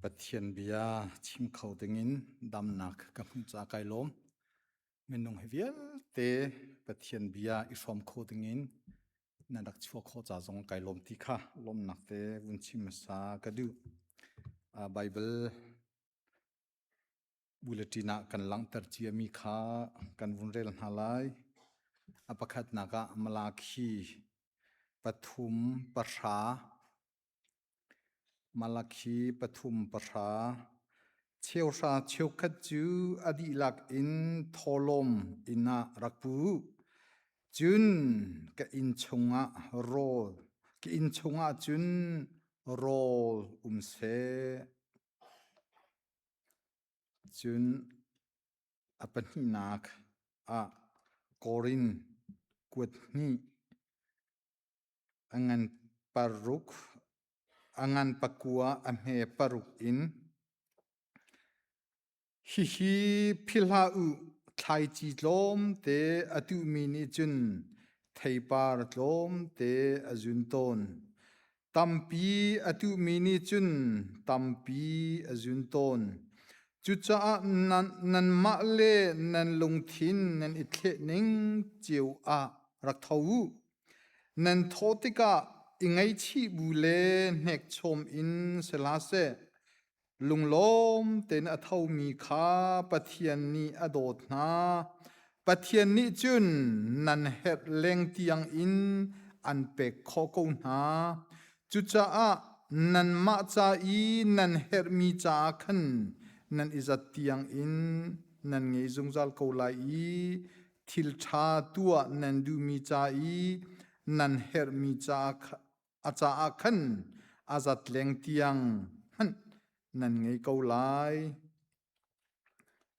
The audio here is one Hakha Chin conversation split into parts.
Pathian bia chim kho dingin damnak ka hmuh caah kai lawm. Minung hi vialte Pathian bia i hrawm kho dingin nan rak chuah khawh ca zong kai lawm ti kha lawmnak te vun chim hmasa ka duh. Bible Bulletin ah kan langhter ciami kha kan vun rel hna lai. A pakhatnak ah Malakhi pathum pahra Malakhi pathum pahra cheuhra cheukhat cu a dihlak in thawhlawm inn ah rak pu u. Cun ka inn chungah rawl ka inn chungah cun rawl um seh. Cun a pahnihnak ah Korin kuat hnih a ngan paruk a ngan pakua a hme paruk in Hihi philh hlah u, thlaici tlawmte a tuhmi nih cun theipar tlawmte a zun tawn. Tampi a tuhmi nih cun tampi a zun tawn. Cucaah nanmah le nan lungthin nan i thleh ning cio ah rak tho u. Nan thawh tikah i ngaihchih bu le hnekchom in si hlah seh. Lunglawm tein a thomi kha Pathian nih a dawt hna. Pathian nih cun nan herh leng tiang in an pek khawh ko hna. Cucaah nanmah ca i nan herhmi caah khan nan i zat tiang in nan ngei zungzal ko lai i thil ṭha tuah nan duhmi ca i nan herhmi caah a caah khan a zat leng tiang hmanh nan ngei ko lai.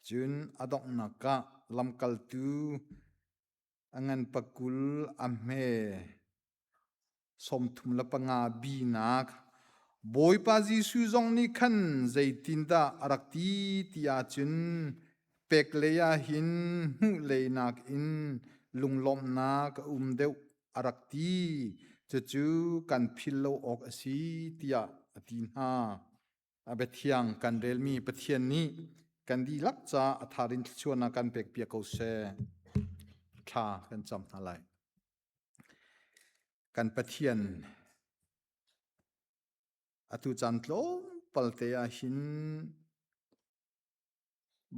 Cun a donghnak ah lamkaltu a ngan pakul a hme 35 binak Bawipa Jesuh zong nih khan zeitindah a rak ti ti ahcun pek lei ah hin hmuh lei nakin lunglawmhnak a um deuh a rak ti. Cucu kan philh lo awk a si tiah a ti hna. A biathiang kan relmi Pathian nih kan dihlak ca a tharin thluachuahnak kan pekpiak ko seh. Thla kan cam hna lai. Kan Pathian atu caan tlawmpal te ah hin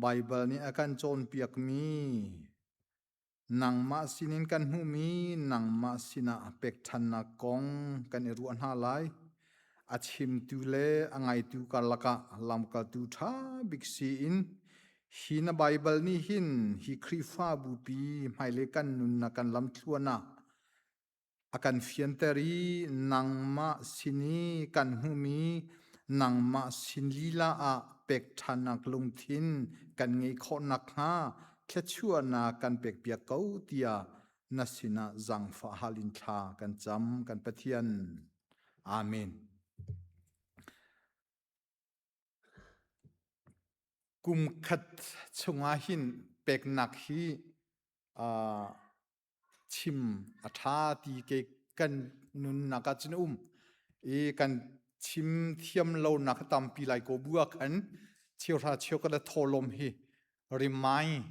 Baibal nih a kan cawnpiakmi nangmah sinin kan hmuhmi nangmah sinah pekṭhannak kong kan i ruah hna lai. A chimtu le a ngaitu karlak ah lamkaltu ṭha bik si in hi na Baibal nih hin hi Khrihfabupi hmailei kan nunnak kan lamthluan ah a kan fianter i nangmah sin i kan hmuhmi nangmah sin lila ah pek ṭhannak lungthin kan ngeih khawh nakhnga thluachuahnak kan pekpiak ko tiah na sinah zaangfah hal in thla kan cam kan Pathian. Amen. Kum khat chungah hin peknak hi uh, chim a ṭha ti ke kan nunnak ah cun a um i kan chim thiam lonak a tampi lai ko bu ah khan cheuhra cheukhat le thawhlawm hi remind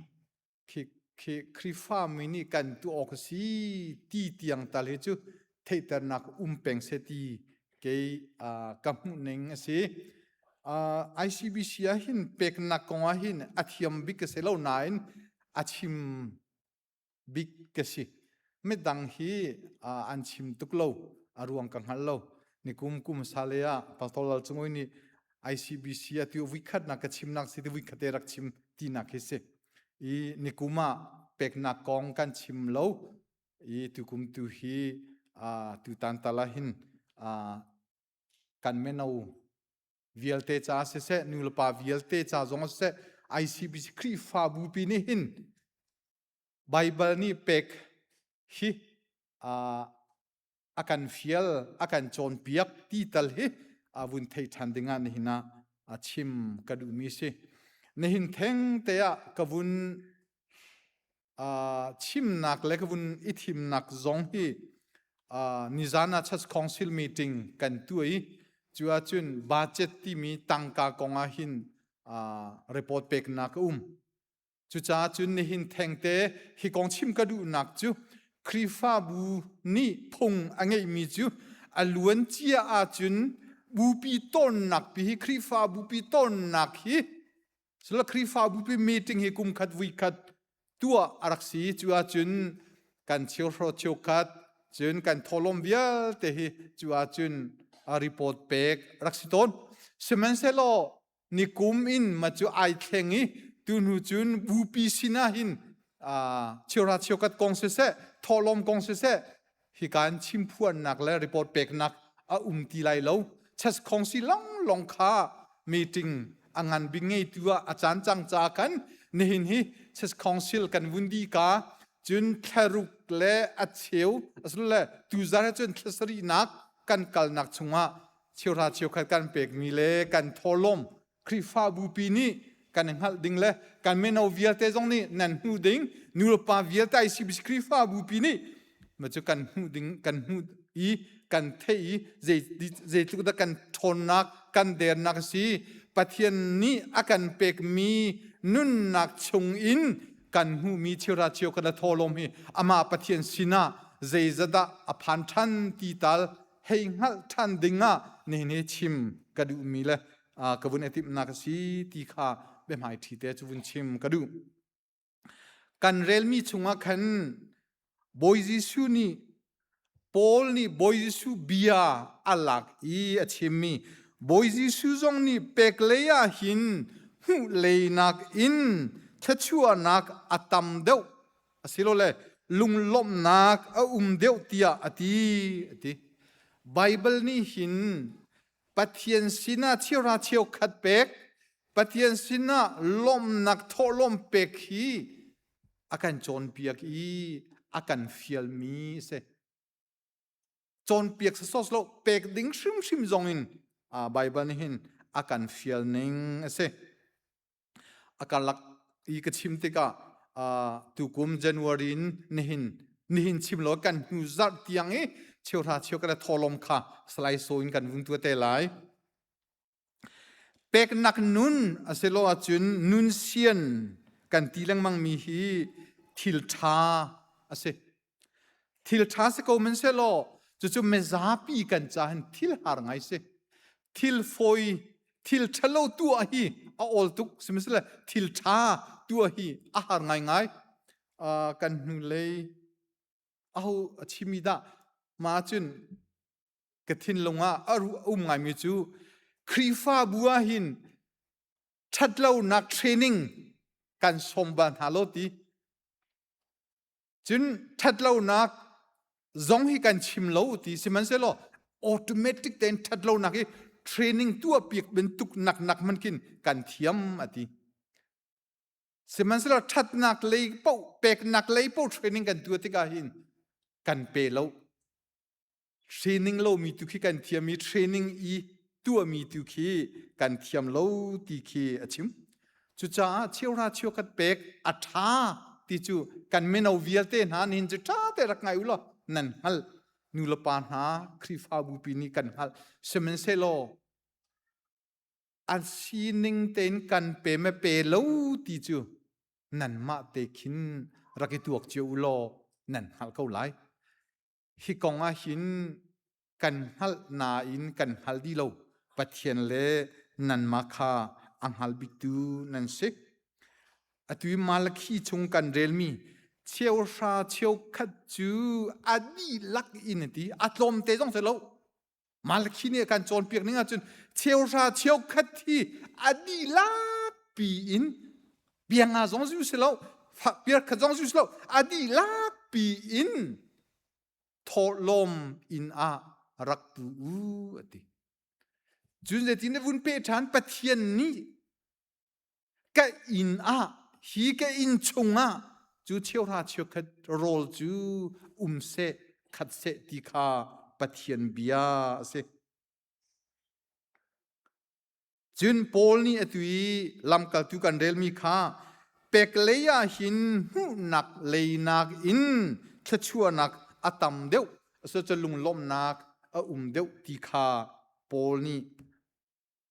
khi khi Khrihfa mi nih kan tuah awk a si ti tiang tal hi cu theihternak um peng seh ti kei ka hmuh ning a si. ICBC ah hin peknak kong ah hin a thiam bik ka si lo nain a chim bik ka si. Midang hi an chim tuk lo, a ruang ka hngal lo. Nikum kum sale ah Pastor Lal Cung nih ICBC ah ti vuikhatnak ka chimnak si ti vuikhate rak chim tinak hi si. I nikum ah peknak kong kan chim lo. I tukum tu hi tutan tal ah hin kan meno vialte ca siseh nulepa vialte ca zong siseh ICBC Khrihfabu pi nih hin Baibal nih pek hi a kan fial a kan cawnpiak ti tal hi a vun thei ṭhan dingah nihin ah a chim ka duhmi si. Nihin theng te ah ka vun chimnak le ka vun i thimnak zong hi nizan ah Church Council meeting kan tuah i. Cu ahcun budget timi tangka kong ah hin report peknak a um. Cucaah cun nihin thengte hi kong chim ka duhnak cu Khrihfabu nih phung a ngeihmi cu a luan cia ahcun bupi tawnnak pi hi Khrihfabu pi tawnnak hi Sila Khrihfabu pi meeting hi kum khat vui khat tuah a rak si. Cu ahcun kan cheuhraw cheukhat cun kan thawhlawm vialte hi cu ahcun a report pek rak si tawn. Sihmanhsehlaw nikum in ma cu ai thleng i tuhnu cun bupi sinah hin cheuhra cheukhat kong siseh thawhlawm kong siseh hika in chimphuannak le report peknak a um ti lai lo. Chess khongsi longlong kha meeting a ngan bik ngeitu ah a caan cang ca kan nihin hi chess council kan vun di ka cun thlaruk le a cheu asilole tuzar he cun thlasarihnak kan kalnak chungah cheuhra cheukhat kan pekmi le kan thawhlawm Khrihfabu pi nih kan i hngalh ding le kan mino vialte zong nih nan hmuh ding nulepa vialte ICBC Khrihfabu pi nih ma cu kan hmuh ding kan hmuh i kan theih i zeitluk dah kan ṭhawnnak kan dernak a si Pathian nih a kan pekmi nunnak chung in kan hmuhmi chira cheu kan thawlawm hi amah Pathian sinah zeizadah a phan ṭhan ti tal hei hngalh ṭhan ding ah nihin hi chim ka duhmi le ka vun i timhnak a si ti kha biahmaiṭhi te cu vun chim ka duh. Kan relmi chungah khan Bawi Jesuh nih Paul nih Bawi Jesuh bia a lak i a chimmi Bawi Jesuh zong nih pek lei ah hin hmuh leinak in thluachuahnak a tam deuh asilole lunglawmhnak a um deuh tiah a ti a ti. Baibal nih hin Pathian sinah cheuhra cheukhat pek, Pathian sinah lawmhnak thawhlawm pek hi a kan cawnpiak i a kan fialmi a si. Cawnpiak sawsawh lo pek ding hrimhrim zong in Baibal nih hin a kan fial ning a si. A karlak i ka chim tikah tukum January in nihin nihin chim lo kan hnu zarh tiang i cheuhra cheu kan thawlawm kha salai so in kan vung tua te lai. Peknak nun asilo ahcun nun sian kan ti lengmang mi hi thil ṭha a si. Thil ṭha si ko men sehlaw cucu mizapi kan ca hin thil har ngai si. Thil fawi, thil ṭhalo tuah hi a awl tuk sihmanhsehlaw thil ṭha tuah hi a har ngaingai. Uh, kan hnulei aho a chimi dah mah cun ka thinlung ah a um ngaimi cu Khrihfabu ah hin ṭhatlonak training kan sawm bal hna lo ti Cun ṭhatlonak zong hi kan chim lo ti sihmanhsehlaw automatic tein ṭhatlonak hi training tuahpiak bantuk naknak hmanh khin kan thiam a ti. Sihmanhsehlaw ṭhatnak lei paoh peknak lei paoh training kan tuah tikah hin kan pe lo. Training lomi tu khi kan thiam i training i tuahmi tu khi kan thiam lo ti khi a chim. Cucaah cheuhra cheukhat pek a ṭha ti cu kan mino vialte hna nihin cu ṭha te rak ngai u law nan hngalh. Nu le pa hna Khrihfabu pi nih kan hngalh. Sihmanhsehlaw an sining tein kan pe me pe lo ti cu nanmah te khin rak i tuak cio u law nan hngalh ko lai. Hi kong ah hin kan hngalh nain kan hngal dih lo. Pathian le nanmah kha a hngal biktu nan si. Atu i Malakhi chung kan relmi cheuhra cheukhat cu a dihlak in a ti. A tlawmte zong si lo. Malakhi nih a kan cawnpiak ning ahcun cheuhra cheukhat hi a dihlak pi in pianga zong zu si lo piarkhat zong zu si lo a dihlak pi in thawhlawm inn ah rak pu u a ti. Cun zeitin na vun pe ṭhan Pathian nih ka inn ah hi ka inn chungah cu cheuhra cheukhat rawl cu um seh khat seh ti kha Pathian bia a si. Cun Paul nih atu i lamkaltu kan relmi kha pek lei ah hin hmuhnak leinak in thluachuahnak a tam deuh, asicun lunglawmhnak a um deuh ti kha. Paul nih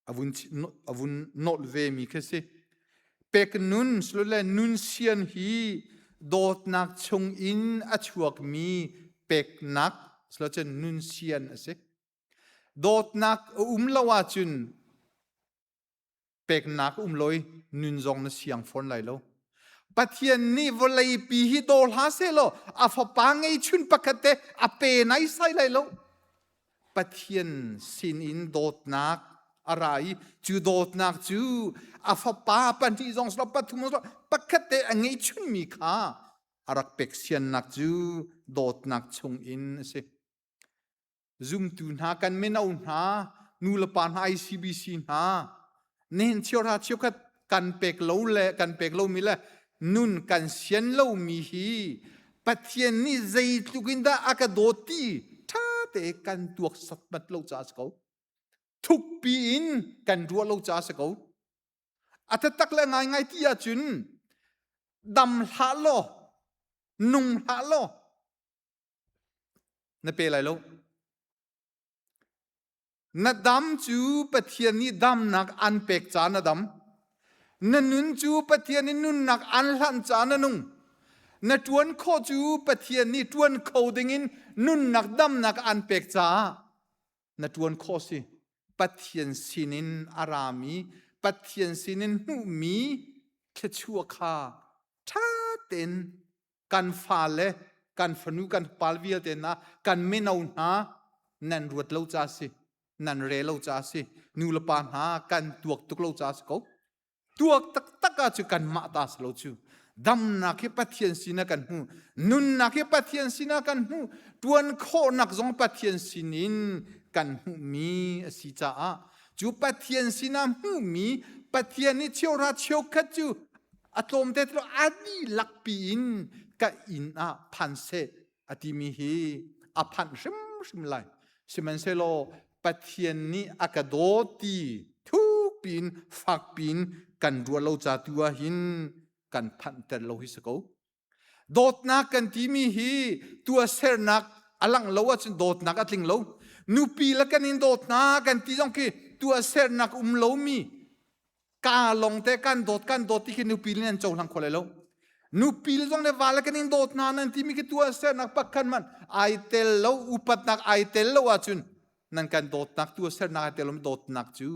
a vun a vun nolh ve mi khi si. Pek nun le nun sian hi dawtnak chung in a chuakmi peknak cun nun sian a si. Dawtnak a um lo ahcun peknak um lo i nun zong na siang fawn lai lo. Pathian nih vawleipi hi daw hlah sehlaw a fapa ngeihchun pakhat te a pe naisai lai lo. Pathian sinin dawtnak a ra i cu dawtnak cu a fapa pahnih zong silo pathum zong silo pakhat te a ngeihchunmi kha a rak pek siannak cu dawtnak chungin a si. Zumtu hna kan mino hna nulepa hna ICBC hna nihin cheuhra cheukhat kan pek lo le kan pek lomi le nun kan sian lomi hi Pathian nih zeitluk in dah a ka dawt ti ṭha te kan tuak satmat lo caah a si ko. Thukpi in kan ruah lo caah a si ko. A taktak le ngaingai ti ahcun dam hlah law nung hlah law na pe lai lo. Na dam cu Pathian nih damnak an pek ca na dam. Na nun cu Pathian nih nunnak an hlanh ca na nung. Na ṭuan khawh cu Pathian nih ṭuan kho dingin nunnak damnak an pek caah na ṭuan khawh si. Pathian sinin a rami, Pathian sinin hmuhmi thluachuah kha ṭha tein kan fale kan fanu kan pal vialte hna kan mino hna nan ruat lo ca si nan re lo ca si nu le pa hna kan tuak tuk lo ca si ko tuak taktak ah cu kan mah ta si lo cu damnak hi Pathian sinah kan hmu nunnak hi Pathian sinah kan hmu tuan khawhnak zong Pathian sinin kan hmuhmi a si caah cu Pathian sinah hmuhmi Pathian nih cheuhra cheukhat cu a tlawmte te a dihlak piin ka inn ah phan seh a timi hi a phanh hrimhrim lai sihmanhsehlaw Pathian nih a ka dawt ti thuk piin fak piin kan ruah lo ca tu ah hin kan phanhter lo hi si ko dawtnak kan timi hi tuahsernak a langh lo ahcun dawtnak a tling lo nupi le kan in dawt hna kan ti zong khi tuahsernak um lomi ka long te kan dawt kan dawt ti khi nupi le nan cohlang kho lai lo nupi le zong le va le kan in dawt hna nan timi khi tuahsernak pakhat man ai tel lo upatnak ai tel lo ahcun nan kan dawtnak tuahsernak ai tel lo dawtnak cu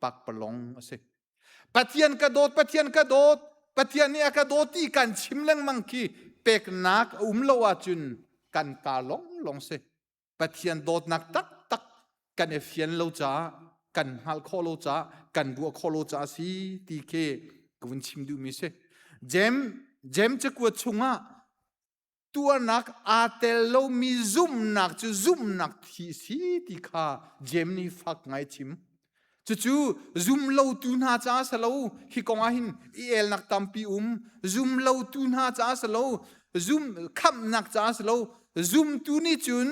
pakpalong a si Pathian ka dawt Pathian ka dawt Pathian nih a ka dawt ti kan chim lengmang khi peknak a um lo ahcun kan ka long long si Pathian dawtnak taktak kan i fian lo caah kan hngalh khawh lo caah kan ruah khawh lo caah si ti khi ka vun chim duhmi si. Jem Jem cakuat chungah tuarnak aa tel lomi zumhnak cu zumhnak thi si ti kha Jem nih fak ngai chim. Cucu zumlotu hna caah si lo hi kong ah hin i elnak tampi um zumlotu hna caah si lo zum khamhnak caah si lo zumtu nih cun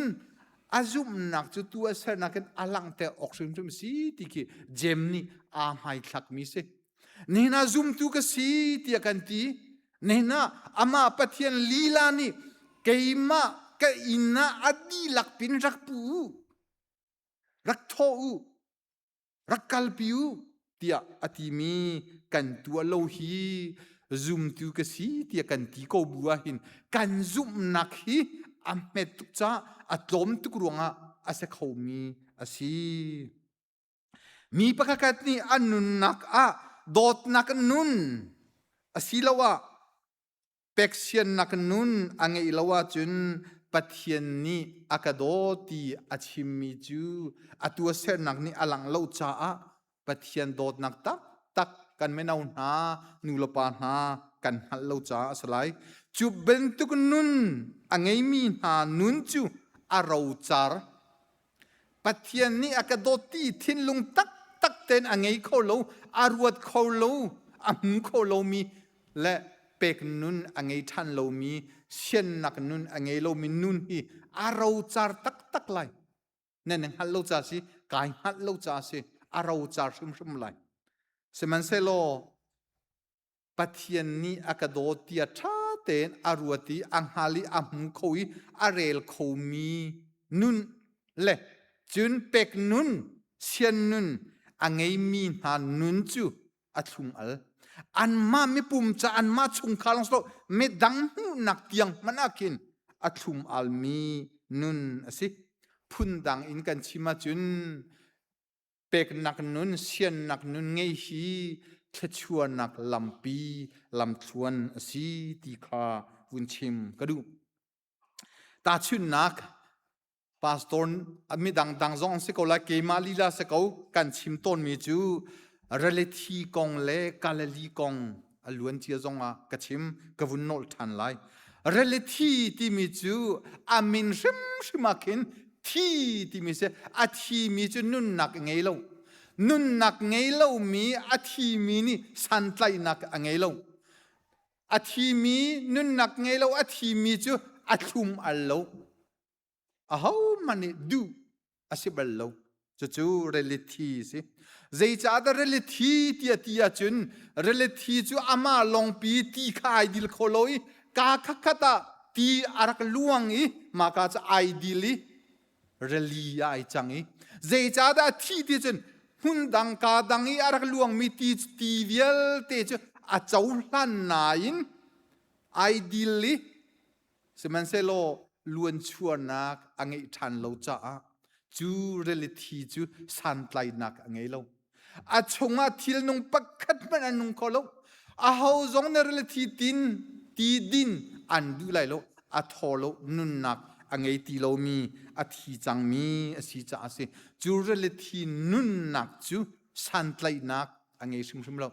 a zumhnak cu tu a sernak in a langhter awk hrimhrim si ti khi Jem nih aa hmaithlakmi si. Nihin ah zumtu ka si tiah kan ti. Nihin ah amah Pathian lila nih keimah ka inn ah a dihlak pin rak pu u. Rak thawh u, rak kalpi u tiah a timi kan tuah lo hi zumtu ka si tiah kan ti ko bu ah hin kan zumhnak hi a hmet tuk caah a tlawm tuk ruangah a si khomi a si. Mi pakhat nih a nunnak ah dawtnak nun asiloah Peksiannak nun a ngeih lo ahcun Pathian nih a ka daw ti a chimmi cu a tuahsernak nih a langh lo caah Pathian dawtnak taktak kan mino hna, nulepa hna kan hngalh lo caah a si lai. Cu bantuk nun a ngeimi hna nun cu a rocar. Pathian nih a ka dawt ti thinlung taktak tein a ngei kho lo, a ruat kho lo, a hmu kho lomi le pek nun a ngei ṭhan lomi, siannak nun a ngei lomi nun hi a rocar taktak lai. Nan hngalh lo ca si, kai hngalh lo ca si, a rocar hrimhrim lai. Sihmanhsehlaw Pathian nih a ka dawt tiah ṭha tein a ruat i a hngal i a hmu kho i a rel khomi nun le cun pek nun Sian nun a ngeimi hna nun cu a thlum al. Anmah mipum ca anmah chungkhar lawng si lo midang hmuhnak tiang hmanh ah khin a thlum almi nun a si. Phundang in kan chim ahcun peknak nun, siannak nun ngei hi thluachuahnak lampi lamthluan a si ti kha vun chim ka duh. Tahchunhnak pastor midang dang zong si ko lai keimah lila si ko kan chim tawnmi cu reality kong le Galilee kong a luan cia zong ah ka chim ka vun nolh ṭhan lai. Reality timi cu a min hrimhrim ah khin thi timi si a thimi cu nunnak a ngei lo. Nunnak ngei lomi a thimi nih santlaihnak a ngei lo. A thimi nunnak ngei lo a thimi cu a thlum al lo. Ahohmanh nih duh a si bal lo. Cucu reality si. Zeicahdah reality tiah ti ahcun reality cu amah lawngpi ti kha ai dil kho lo i kaa khatkhat ah ti a rak luang i mah ka cu ai dil i rili ah ai cang i zeicahdah a thi ti cun hmun dang kaa dang i a rak luangmi ti ti vialte cu a cohlan nain ai dil i Sihmanhsehlaw luanchuahnak a ngeih ṭhan lo caah cu reality cu santlainak a ngei lo. A chungah thilnung pakhat hmanh an nung kho lo. Aho zong na reality tin ti din an duh lai lo. A thaw lo nunnak a ngei ti lomi a thi cangmi a si caah a si. Cu reality nunnak cu santlaihnak a ngei hrimhrim lo.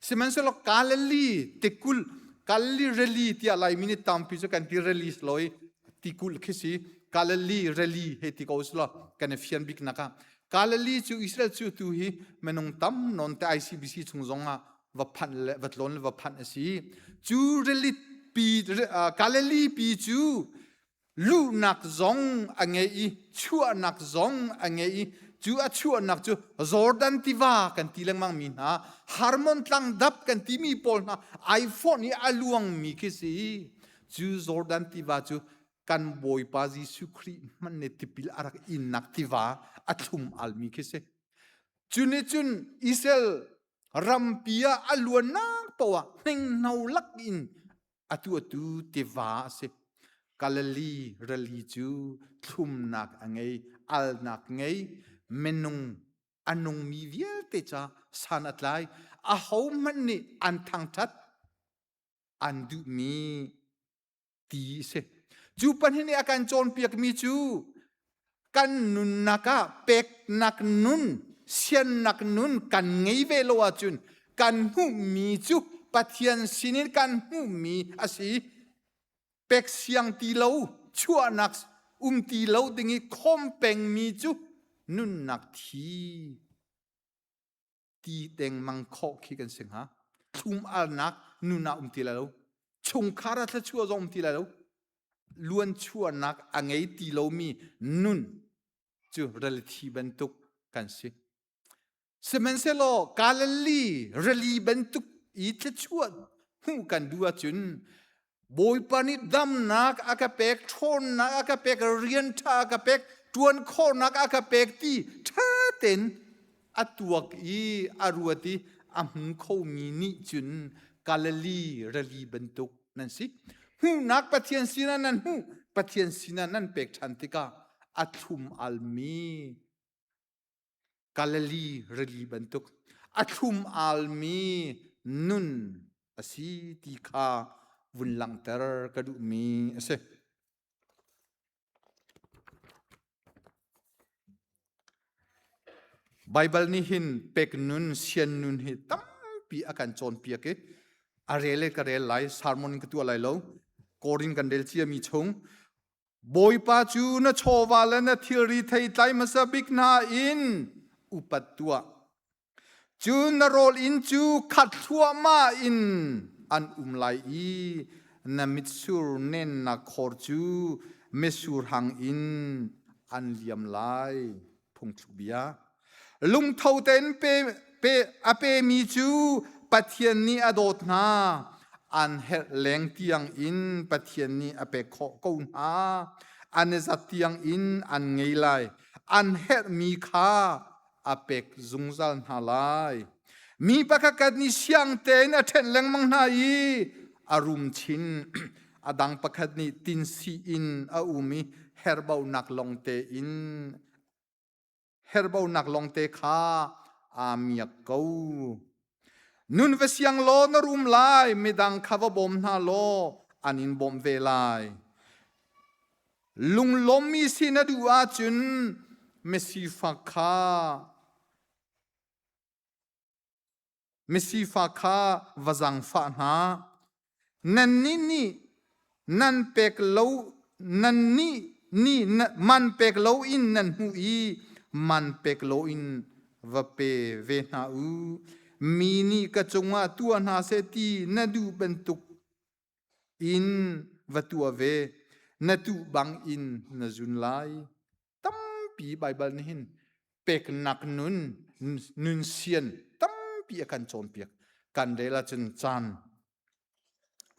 Sihmanhsehlaw Galilee tikulh Galilee rally tiah Laimi nih tampi cu kan ti rally si lo i tikulh khi si Galilee rally hei ti ko selaw kan i fian bik nak ah Galilee cu Israel cu tu hi minung tam nawn te ICBC chung zong ah va phanh le va tlawn le va phanh a si. Cu rally pi Galilee pi cu luhnak zong a ngei i chuahnak zong a ngei i cu a chuahnak cu Jordan tiva kan ti lengmang mi hna Harmon tlang dap kan timi pawl hna ai fonh i a luangmi khi si cu Jordan tiva cu kan Bawipa Jesuh Khrih hmanh nih tipil a rak innak tiva a thlum almi khi si cu nih cun Israel rampi ah a luannak poah hninghno lak in atu atu tiva a si. Galilee rili cu thlumnak a ngei, alnak ngei, minung a nungmi vialte ca san a tlai. Ahohmanh nih an thangṭhat, an duhmi ti a si. Cu pahnih nih a kan cawnpiakmi cu kan nunnak ah peknak nun, siannak nun kan ngei ve lo ahcun kan hmuhmi cu Pathian sinin kan hmuhmi a si. Pek siang ti lo, chuahnak um ti lo ding i khawm pengmi cu nunnak thi ti dengmang khawh khi kan si hnga. Thlum alnak nun ah um ti lai lo. Chungkhar ah thluachuah zong um ti lai lo. Luanchuahnak a ngei ti lomi nun cu ralthi bantuk kan si. Sihmanhsehlaw Galilee rili bantuk i thluachuah hmuh kan duh ahcun Bawipa nih damnak a ka pek, ṭhawnnak a ka pek, rian ṭha a ka pek, ṭuan khawhnak a ka pek ti ṭha tein a tuak i a ruat i a hmu khomi nih cun Galilee rili bantuk nan si. Hmuhnak Pathian sinah nan hmuh, Pathian sinah nan pek ṭhan tikah a thlum almi Galilee rili bantuk a thlum almi nun a si ti kha vun langhter ka duhmi a si. Baibal nih hin pek nun, sian nun hi tampi a kan cawnpiak i a rel i ka rel lai, sermon in ka tuah lai lo. Korin kan rel ciami chung Bawipa cu na chawva le na thilri theitlai hmasa bik hna in upat tuah. Cun na rawl inn cu khat thluahmah in an um lai i na mitsur nennak khor cu mitsur hang in an liam lai. Phungthluk bia. Lungtho tein pe, pe, a pemi cu Pathian nih a dawt hna. An herh leng tiang in Pathian nih a pek khawh ko hna. An i zat tiang in an ngei lai. An herhmi kha a pek zungzal hna lai. Mi pakhat nih siang tein a ṭhenh lengmang hna i a rum chin. A dang pakhat nih tinsi in a um i herhbaunak lawngte in herhbaunak lawngte kha aa miak ko. Nun va siang law na rum lai, midang kha va bawm hna law an in bawmh ve lai. Lunglawmmi si na duh ahcun misifak kha Misifak kha va zaangfah hna. Nannih nih nan pek lo nannih nih man pek loin nan hmuh i man pek loin va pe ve hna u. Mi nih ka cungah tuah hna seh ti na duh bantuk in va tuah ve. Na tuh bang in na zun lai. Tampi Baibal nih hin peknak nun nun sian tampi a kan cawnpiak. Kan rel ahcun caan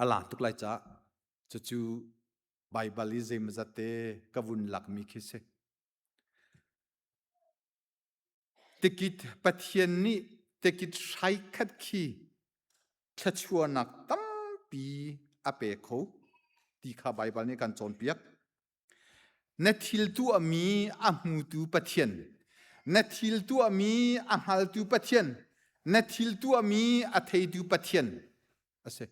a la tuk lai caah cucu Baibal i zeimawzat te ka vun lakmi khi si. Tikit Pathian nih tikit hrai khat khi thluachuahnak tampi a pe kho ti kha Baibal nih kan cawnpiak. Na thil tuahmi a hmutu Pathian, na thil tuahmi a hngaltu Pathian, na thil tuahmi a theitu Pathian a si.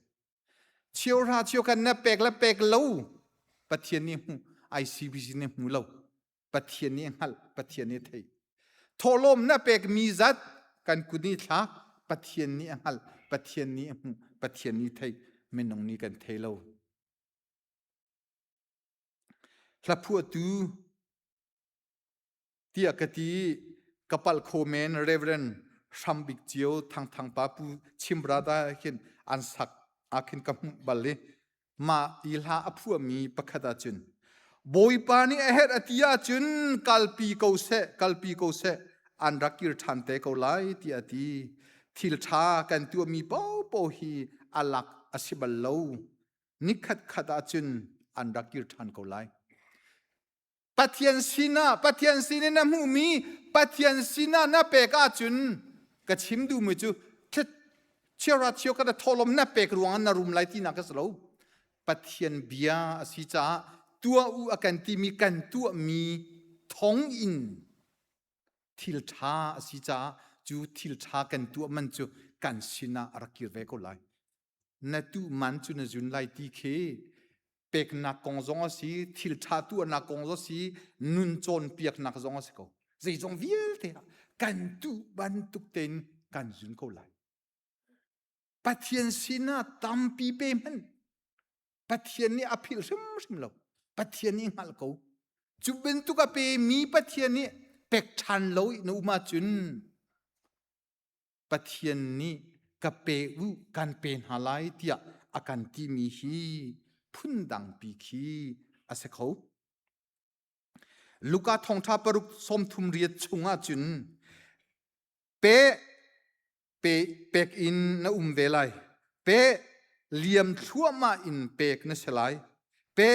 Cheuhra cheukhat na pek le pek lo Pathian nih hmu, ICBC nih hmu lo. Pathian nih hngalh, Pathian nih thei. Thawhlawm na pekmi zat kan kut nih thlak, Pathian nih a hngalh, Pathian nih a hmuh, Pathian nih thei, minung nih kan thei lo. Hlaphuahtu tiah ka ti i ka palh kho men Reverend Hram Bik Cio Thangthang pa Pu Chim Brother hin an sak ah khin ka hmuh bal i mah i hla a phuahmi pakhat ahcun Bawipa nih a herh a ti ahcun kalpi ko seh kalpi ko seh an rak kir ṭhan te ko lai tiah a ti. Thil ṭha kan tuahmi paohpaoh hi a lak a si bal lo. Nikhat khat ahcun an rak kir ṭhan ko lai. Pathian sinah Pathian sin in na hmuhmi Pathian sinah na pek ahcun ka chim duhmi cu chiara chio ka thawlawm na pek ruangah na rum lai tinak ka si lo. Pathian bia a si caah tuah u a kan timi kan tuahmi thong in thil ṭha a si caah cu thil ṭha kan tuah man cu kan sinah a rak kir ve ko lai. Na tuh man cu na zun lai ti khi peknak kong zong a si, thil ṭha tuahnak kong zong a si, nun cawnpiaknak zong a si ko. Zeizong vialte ah kan tuh bantuk tein kan zun ko lai. Pathian sinah tampi pe hmanh Pathian nih a philh hrimhrim lo. Pathian nih hngalh ko. Cu bantuk a pemi Pathian nih pek ṭhan lo i na um ahcun Pathian nih ka pe u kan pe hna lai tiah a kan timi hi phundangpi khi a si kho. Luka thawngṭha paruk 38 chungah cun pe pe pek in na um ve lai. Pe liam thluahmah in pek na si lai. Pe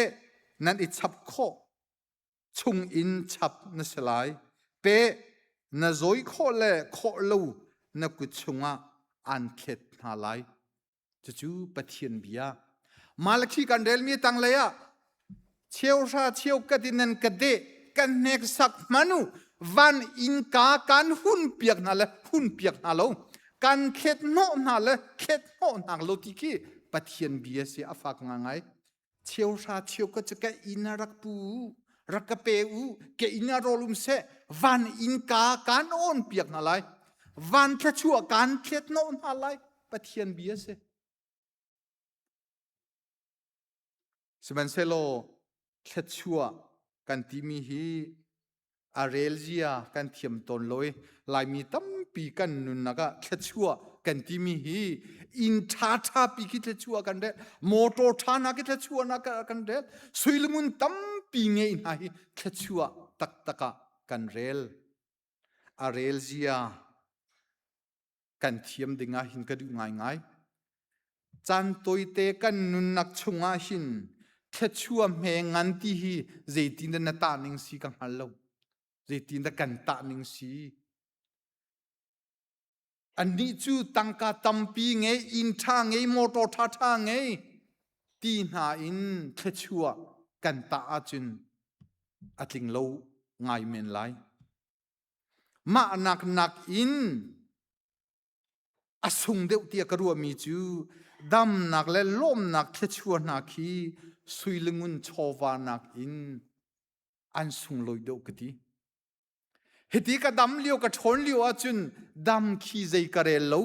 nan i chap khawh chung in chap na si lai. Pe na zawi khawh le khawh lo na kut chungah aan thlet hna lai. Cucu Pathian bia. Malakhi kan relmi tanglei ah cheuhra cheukat in nan ka deh kan hneksak hmanu van innka kan hun piak hna le hun piak hna lo kan thlet hnawh hna le thlet hnawh hna lo ti khi Pathian bia si a fak ngai Cheuhra cheukhat cu ka inn ah rak pu u, rak ka pe u, ka inn ah rawl um seh, van innka kaan awn piak hna lai, van thluachuah kaan thlet hnawh hna lai, Pathian bia a si. Sihmanhsehlaw thluachuah kan timi hi a rel zia kan thiam tawn lo i Laimi tampi kan nunnak ah thluachuah kan timi hi inn ṭha pi khi thluachuah kan rel motor ṭha hna khi thluachuah na kan rel suilumun tampi ngei hna hi thluachuah taktak ah kan rel a rel zia kan thiam ding ah hin ka duh ngaingai. Caan tawite kan nunnak chungah hin thluachuah hme ngan ti hi zeitin dah na tah ning si ka hngal lo. Zeitin dah kan tah ning si. Annih cu tangka tampi ngei, inn ṭha ngei, motor ṭhaṭha ngei ti hna in thluachuah kan tah ahcun a tling lo ngai men lai. Mah nak nakin a sung deuh tiah ka ruahmi cu damnak le lawmnak thluachuah hna khi sui le ngun chawva nakin an sunglawi deuh ka ti. Hiti ka dam lio ka ṭhawn lio ahcun dam khi zei ka rel lo.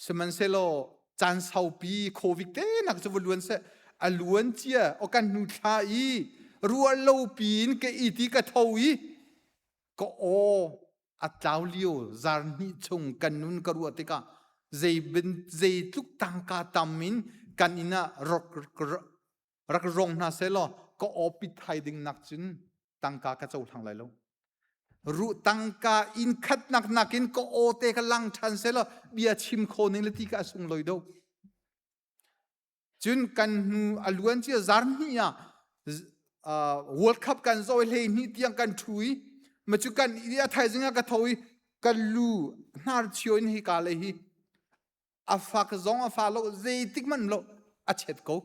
Sihmanhsehlaw caan saupi COVID te nak cu va luan seh a luan cia o kan hnu thla i ruah lo piin ka it i ka tho i ka aw a tlau lio zar hnih chung kan nun ka ruah tikah zei zeitluk tangka tam in kan inn ah rak rong hna seh law ka aw pit thai ding nak cun tangka ka cohlang lai lo ru tangka in khat nak nakin ka aw te ka lang ṭhan seh law bia chim kho ning le ti ka sung loi do cun kan hnu a luan cia zar hnih ah World Cup kan zoi hlei hnih tiang kan ṭhu i ma cu kan i a thaizing ah ka tho i kan lu hnar chio in hi ka le hi a fak zong a fa lo zeitik man lo a chet ko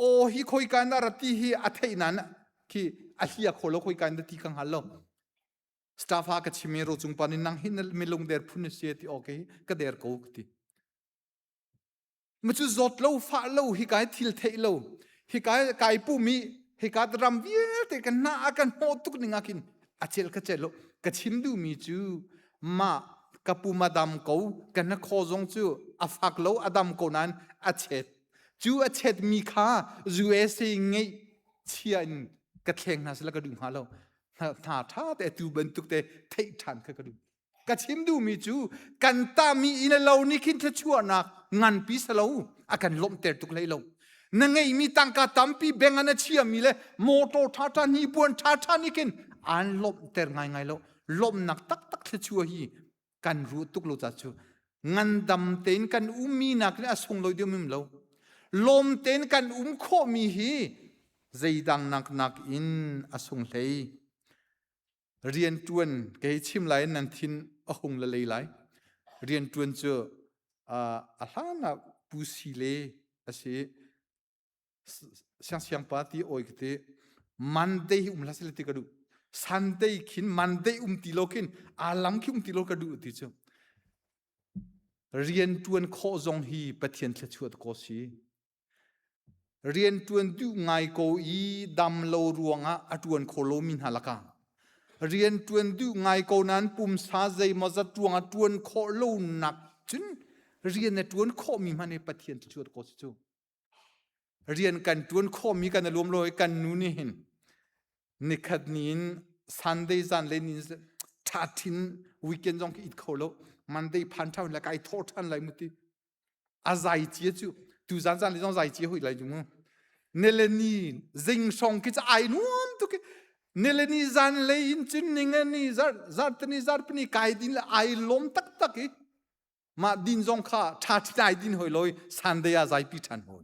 aw hi khoi ka na ra ti hi a theih nan khi a hlia kho lo khoi ka na ti ka hngal lo staff ha ka chimi ro cung pa ni nang hi milung der phun si ti okay ka der ko ti Ma cu zawt lo fah lo hi kai thil theih lo hi kai kai pumi hi ka ram vialte kan na a kan hnawh tuk ning ah khin a cel ka cel lo ka chim duhmi cu ma ka pum a dam ko ka na khaw zong cu a fak lo a dam ko nain a chet cu a chet mi kha USA ngeih chia in ka thleng hna sila ka duh hnga lo hna tha te tu bantuk te theih ṭhan kha ka duh Ka chim duhmi cu kan tami inn a lo nih khin thluachuahnak nganpi salo a kan lawmhter tuk hlei lo. Na ngeihmi tangka tampi beng ah na chiami le motor ṭhaṭha hnipuan ṭhaṭha nih khin aan lawmhter ngaingai lo. Lawmhnak taktak thluachuah hi kan ruah tuk lo ca cu ngandam tein kan ummi nak nih a sunglawi deuh mim lo. Lawm tein kan um khawhmi hi zeidang nak nakin a sung hlei. Rianṭuan kei chim lai in nan thin a hung le lei lai. Rianṭuan cu a hlan ah Pu Si le a si. Siangsiang pa ti awi ka ti. Monday hi um hlah seh ti ka duh. Sunday khin Monday um ti lo khin aa lam khi um ti lo ka duh ti cu. Rianṭuan khawh zong hi Pathian thluachuah ko si. Rianṭuan duh ngai ko i dam lo ruangah a ṭuan kho lomi hna lakah rianṭuan duh ngai ko nain pumsa zeimawzat ruangah ṭuan khawh lonak cun rian na ṭuan khawhmi hmanh hi Pathian thluachuah ko si cu. Rian kan ṭuan khawhmi kan i lawm lo i kan nu nih hin nikhat ni in Sunday zan le ni ṭha ṭhin weekend zong ka it kho lo Monday phan ṭha le kai thawh ṭhan lai mu ti a zai cia cu tu zan zan le zong zai cia hui lai mu nele ni zing song ki cha ai nuam tu ki nele ni zan le in cun ning ni zar zar tani zar pani kai din le ai lom tak tak i ma din zong kha tha thi ai din hoi loi sunday a zai pi than hoi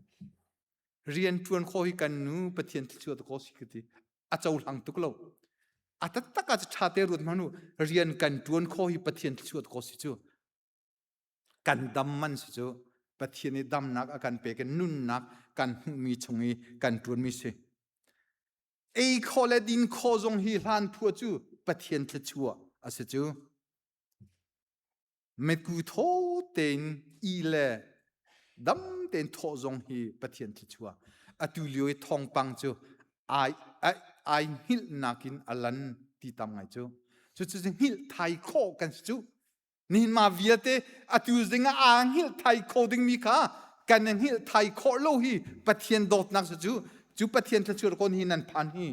rian tuan kho hi kan nu pathian thil ko si ki ti a cohlang tuk lo a taktak a tha te ruat manu rian kan tuan kho hi pathian thil ko si chu kan dam man si cu Pathian i damnak a kan pek i nunnak kan hmuhmi chung i kan ṭuanmi si. Ei khawh le din khawh zong hi hlan phua cu Pathian thluachuah a si cu. Mitku thaw tein i le dam tein thawh zong hi Pathian thluachuah. Atu lio i thawngpang cu ai ai ai hngilhnak in a lan ti tam ngai cu. Cucu hngilh thai khawh kan si cu. Nihin ma vialte atu zing ah aa hngilh thai kho dingmi kha kan i hngilh thai khawh lo hi Pathian dawtnak cu cu Pathian thluachuah kon hi nan phan hi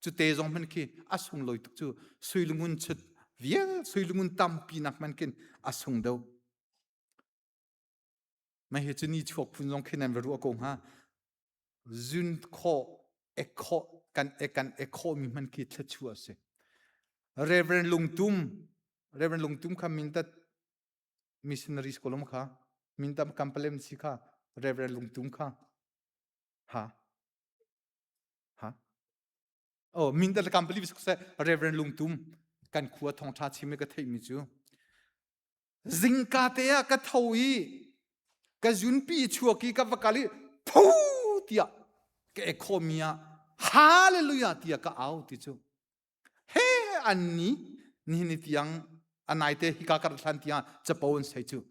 cu te zong hman khi a sunglawi tuk cu suilungun chut vial suilungun tampi nak man khin a sung deuh mai hi cu ni chuak phun zong khi nan va ruah ko hnga zun khawh ek khawh kan ek kan ek khawh mi hman khi thluachuah a si Reverend Lungtum Reverend Lungtum kha mintat missionary school kha mintam kampalem si kha Reverend Lungtum kha ha ha oh mintat kampali se Reverend Lungtum kan khua thongtha chim ka theih mi cu. Zingka te ah ka tho i ka zunpi chuak i ka va kal i phu tiah ka ek khawhmi ah hallelujah tiah ka au ti cu. He an ni nihin ni tiang a naite hika kar hlan tiang capo an sei cu.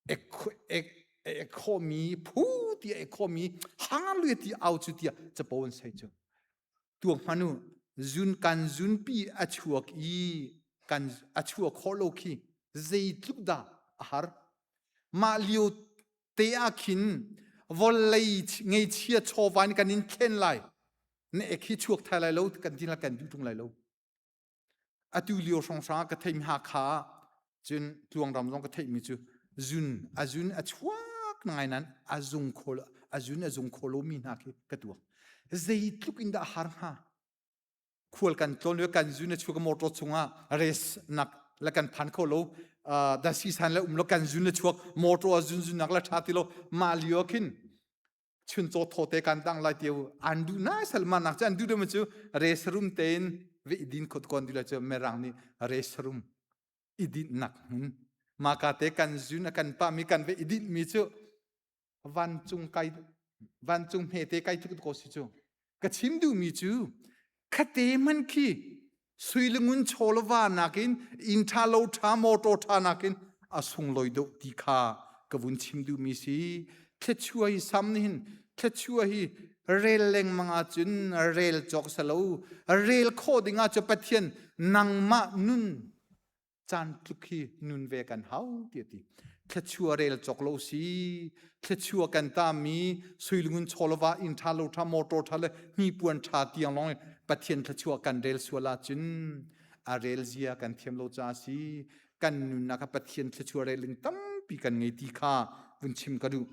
Ek khawhmi phu tiah ek khawhmi hallelujah ti au cu tiah capo an sei cu. Tuak hmanh u, zun kan zunpi a chuak i kan a chuak khawh lo khi zeitluk dah a har. Mah lio te ah khin vawlei ngeichia chawva in kan in thlen lai. Na ek hi chuak thai lai lo kan ti kan duh tung lai lo. Atu lio hrawnghrang ah ka theimi Hakha ah cun Tluangram zong ka theihmi cu zun a zun a chuak ngai nain a zung kho a zun a zung kho lomi hna khi ka tuak. Zeitluk in dah a har hnga? Khual kan tlawn lio kan zun a chuak motor chungah race nak le kan phan kho lo dasi san le um lo kan zun a chuak motor a zun zun nak le tha ti lo mah lio khin chuncaw thawte kan tang lai tiu an duh nai salman nak cu an duh deuh cu resrum tein ve din khot kon dila cu merang nih resrum idin nak hmun maka te kan zun a kan pa mi kan ve idin mi cu vancung kai vancung hme te kai tuk ko si cu ka chim duh mi cu khate man khi Sui le ngun chaw le va nakin inn ṭha lo ṭha motor ṭha nakin a sunglawi deuh ti kha ka vun chim duhmi si. Thluachuah hi sam nih hin thluachuah hi rel lengmang ahcun rel cawk si lo. Rel khawh ding ahcun Pathian nangmah nun caan tluk hi nun ve kan hau ti a ti. Thluachuah rel cawk lo si. Thluachuah kan tami suilungun chawlava inn ṭha lo ṭha motor ṭha le hnipuan ṭha tiang lawng Pathian thluachuah kan rel sual ahcun a rel zia kan thiam lo caah si. Kan nunnak ah Pathian thluachuah rel ding tampi kan ngei ti kha vun chim ka duh.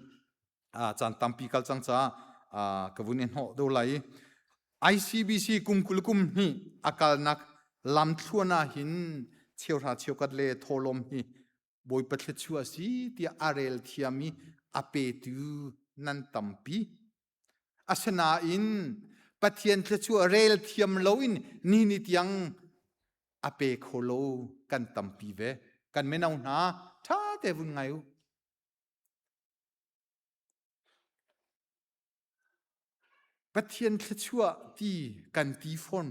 Caan tampi kal cang caah ka vun i hnawh do lai. ICBC kum 20 kum hnih a kalnak lamthluan ah hin cheuhra cheukhat le thawhlawm hi Bawipa thluachuah a si tiah a rel thiam i a petu nan tampi. Asinain Pathian thluachuah rel thiam loin ni ni tiang a pe kho lo kan tampi ve. Kan mino hna ṭha te vun ngai u. Pathian thluachuah ti kan ti fawn.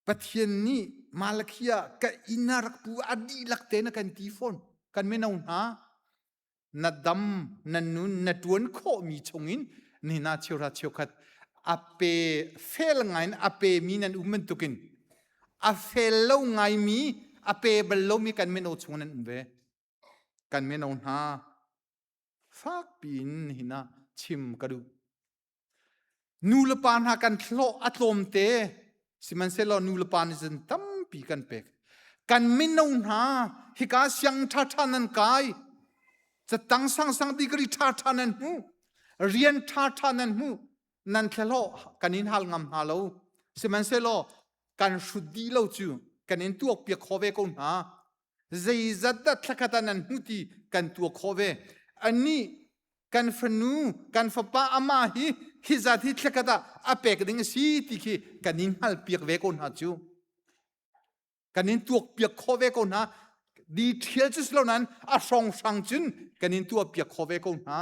Pathian nih Malakhi ah ka inn ah rak pu a dihlak te na kan ti fawn. Kan mino hna na dam na nun na ṭuan khawhmi chungin nina cheuhra cheukhat a pe fel ngai in a pemi nan um bantukin a fel lo ngaimi a pe bal lomi kan mino chung nan um ve. Kan mino hna fakpi in nihin ah chim ka duh. Nu le pa hna kan hlawh a tlawmte, sihmanhsehlaw nu le pa nih cun tampi kan pek. Kan mino hna hika siang ṭhaṭha nan kai, catang sangsang degree ṭhaṭha nan hmu, rian ṭhaṭha nan hmu, nan thlahlawh kan in hal ngam hna lo. Sihmanhsehlaw kan hrut dih lo cu kan in tuakpiak kho ve ko hna. Zeizat dah thlakhat ah nan hmu ti kan tuak khawh ve. Anih kan fanu kan fapa amah hi hi zat hi thlakhat ah a pek ding a si ti khi kan in hngalpiak ve ko hna cu. Kan in tuakpiak khawh ve ko hna. Di ṭhial cu si lo nain a hrawnghrang cun kan in tuahpiak khawh ve ko hna.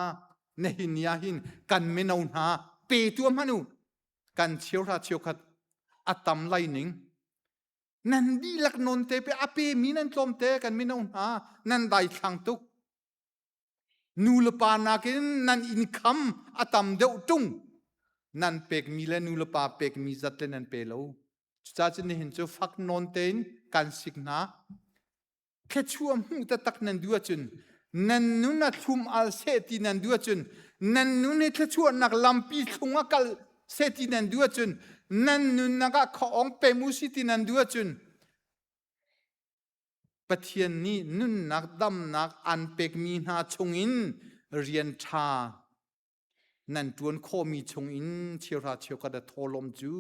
Nihin ni ah hin kan mino hna pe tuah hmanh u. Kan cheuhra cheukhat a tam lai ning Nan dihlak nawn te pe a pemi nan tlawmte kan mino hna nan daithlang tuk. Nu le pa nakin nan income a tam deuh ṭung. Nan pekmi le nu le pa pekmi zat le nan pe lo. Cucaah cun nihin cu fak nawn tein kan sik hna. Thluachuah hmuh taktak nan duh ahcun nan nun a thlum al seh ti nan duh ahcun nan nun hi thluachuahnak lampi thlung a kal seh ti nan duh ahcun nan nunnak ah khuaawng pem u si ti nan duh ahcun Pathian nih nunnak damnak an pekmi hna chungin rian ṭha nan ṭuan khawhmi chungin cheuhra cheukhat a thawhlawm cu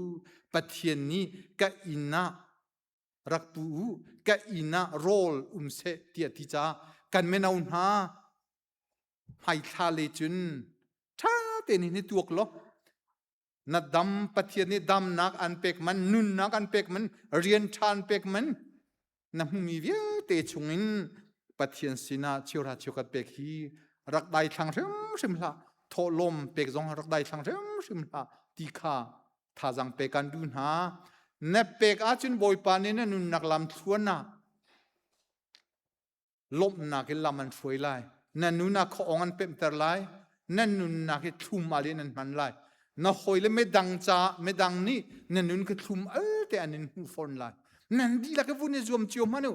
Pathian nih ka inn ah rak pu u ka inn ah rawl um seh tiah ti caah kan mino hna hmaithla le cun ṭha tein hin i tuak law na dam Pathian nih damnak an pek man nunnak an pek man rian ṭha an pek man na hmumi vialte. te chungin Pathian sinah cheuhra cheukhat pek hi rak daithlang hrimhrim hlah. Thawhlawm pek zong rak daithlang hrimhrim hlah ti kha thazaang pek kan duh hna. Na pek ahcun Bawipa nih na nunnak lam thluan ah lawmhnak in lam an hruai lai. Na nun ah khuaawng an pemhter lai. Na nunnak hi thlum al in an hman lai. Na hawile midang caah midang nih na nun kha thlum al te an in hmuh fawn lai. Nan dihlak i vun i zuam cio hmanh u.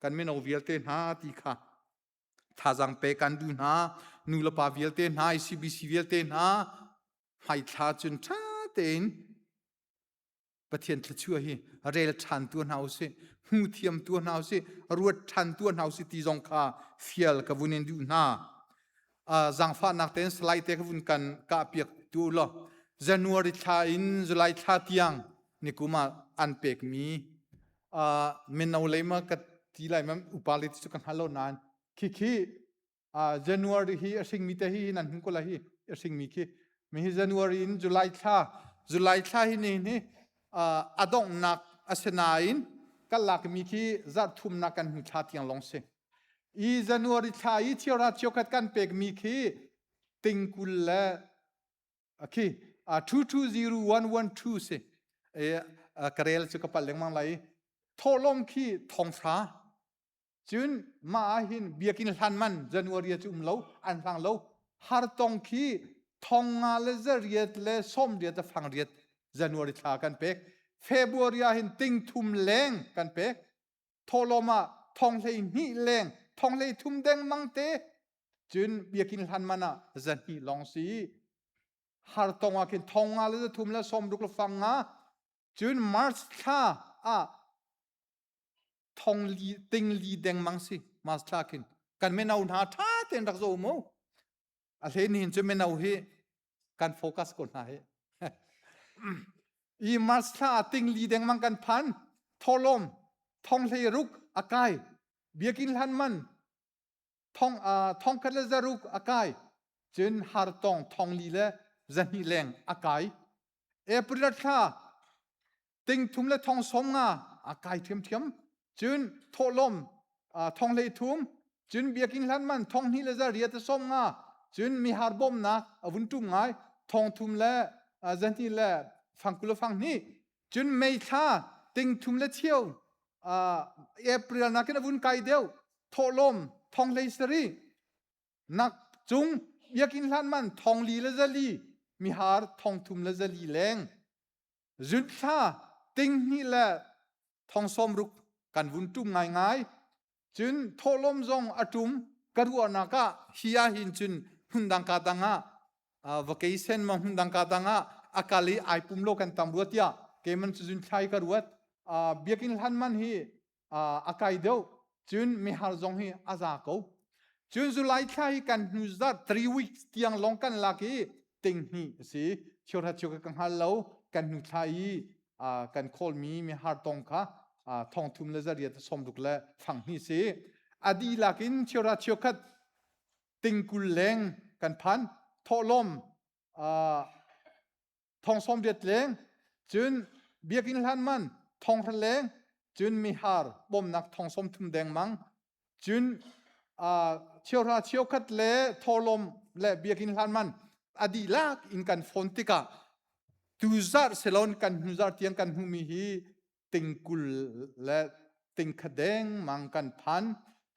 Kan mino vialte hna ti kha thazaang pe kan duh hna. Nu le pa vialte hna, ICBC vialte hna, hmaithla cun ṭha tein Pathian thluachuah hi rel ṭhan tu hna usih, hmu thiam tu hna usih, ruat ṭhan tu hna usih ti zong kha fial ka vun in duh hna. Zaangfahnak tein slide te ka vun kan kah piak tu law January thla in July thla tiang nikum ah an pekmi mino lei ma ka ti lai ma upa lei ti cu ka hngal lo nain khikhi January hi a hringmi te hi nan hmu ko lai hi a hringmi khi mi hi January in July thla July thla hi ni hi a donghnak a si nain kan lakmi khi zarh thumnak kan hmu thla tiang lawng si i January thla i chiara chiokhat kan pekmi khi tingkul le khi 220112 si ka rel cu ka palh lengmang lai thawhlawm khi thonghra Cun mah ah hin biakinn hlan man January cu um lo, an hlang lo. Hartong khi thong nga le zariat le sawmriat le fangriat January thla kan pek. February ah hin ting thum leng kan pek. Thawhlawm ah thong hlei hnih leng, thong hlei thum deng mang te. Cun biakinn hlan man ah zahnih lawng si. Hartong ah khin thong nga le zathum le sawmruk le fang nga. Cun March thla ah thong li ting li dengmang si mas thla khin kan mino hna tha tein rak zo mu a hlen hin cu mino hi kan focus ko hna hi i mars thla ting li dengmang kan phan tholom thong hlei ruk akai biakin hlan man thong thong khat le zaruk akai cun hartong thong li le zahnih leng akai april thla Tingthum le thong sawm nga a kai ṭhiamṭhiam. Cun thawhlawm thong hlei thum, cun biakinn hlan man thong hnih le zariat a sawm nga, cun mihar bawmnak a vun ṭum ngai thong thum le zahnih le fangkul le fang hnih, cun mei thla tingthum le cheu April nakin a vun kai deuh thawhlawm thong hlei sarih nak cung biakinn hlan man thong li le zali mihar thong thum le zali leng Zunthla tinghnih le thong sawmruk kan vun ṭum ngaingai. Cun thawhlawm zong a ṭum. Ka ruahnak ah hi ah hin cun hmundang ka dang ah vacation ma hmundang ka dang ah a kal i ai pum lo kan tam rua tiah keiman cu zun thlai ka ruat. Biakinn hlan man hi a kai deuh cun mihar zong hi a za ko cun July thla hi kan hnu zat 3 weeks tiang lawng kan lak i tinghnih a si cheuhra cheu ka hngal lo kan hnu thla i kan khawlmi mihar tong kha thong thum le zariat sawmruk le fang hnih si a dihlak in cheuhra cheukhat tingkul leng kan phan thawhlawm thong sawm riat leng cun biakinn hlan man thong hra leng cun mihar bawmnak thong sawm thum dengmang cun cheuhra cheukhat le thawhlawm le biakinn hlan man a dihlak in kan phone tikah tuzarh selon kan hnuzarh tiang kan hmuhmi hi tingkul le tingkha dengmang kan phan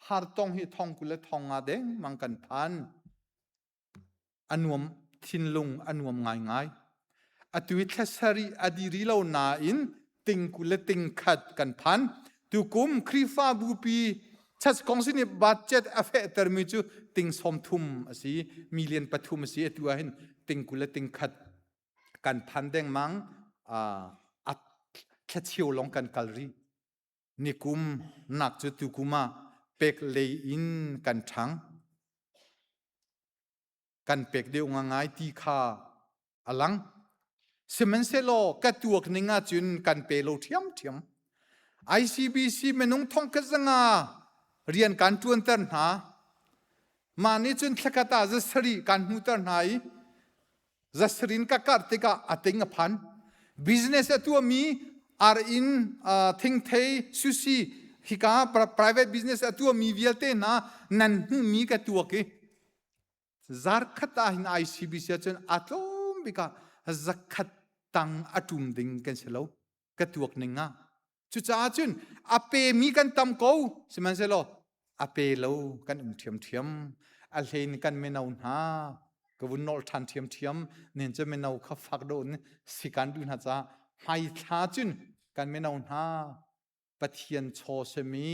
hartong hi thongkul le thong nga dengmang kan phan A nuam thinlung a nuam ngaingai. Atu hi thla sarih a dih rih lo nain tingkul le tingkhat kan phan. Tukum Khrihfabu pi Church Council nih budget a fehtermi cu ting 30 a si, million pathum a si. Atu ah hin tingkul le tingkhat kan phan dengmang. A thlacheu lawng kan kal rih. Nikum nak cu tukum ah pek lei in kan ṭhang. Kan pek deuh ngai ti kha a lang. Sihmanhsehlaw ka tuak ning ahcun kan pe lo ṭhiamṭhiam. ICBC minung thongkhat zanga rian kan ṭuanter hna. Mah nih cun thlakhat ah za sarih kan hmuhter hna i Zasrin ka karh tikah a ting a phan. Business a tuahmi ar in thingthei sushi Hika private business a tuahmi vialte hna nan hmuhmi ka tuak i zarkhat ah hin ICBC ahcun a tlawm bik ah zakhat tang a ṭum ding kan si lo ka tuak ning ah. Cucaah cun a pemi kan tam ko sihmanhsehlaw a pe lo kan um ṭhiamṭhiam. A hlein kan mino hna ka vun nolh ṭhan ṭhiamṭhiam nen cu mino kha fak dawh in si kan duh hna caah hmaithla cun kan mino hna Pathian chaw simi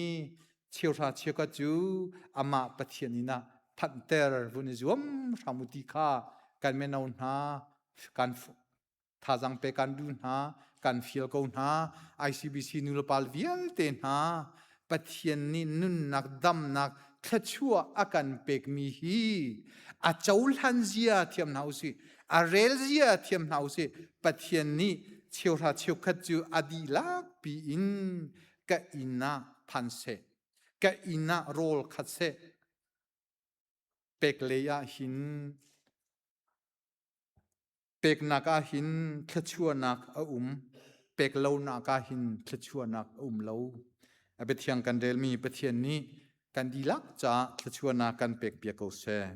cheuhra cheukhat cu amah Pathian inn ah phanhter vun i zuam hram u ti kha kan mino hna kan Thazang pe kan duh hna, kan fial ko hna. ICBC nulepa vialte hna Pathian nih nunnak damnak thluachuah a kan pekmi hi a cohlan zia thiam hna usih, a rel zia thiam hna usih. Pathian nih cheuhra cheukhat cu a dihlak piin ka inn ah phan seh, ka inn ah rawl khat seh. Pek lei ah hin Peknak ah hin thluachuahnak a um, pek lonak ah hin thluachuahnak a um lo. A biathiang kan relmi Pathian nih kan dihlak caah thluachuahnak kan pekpiak ko seh.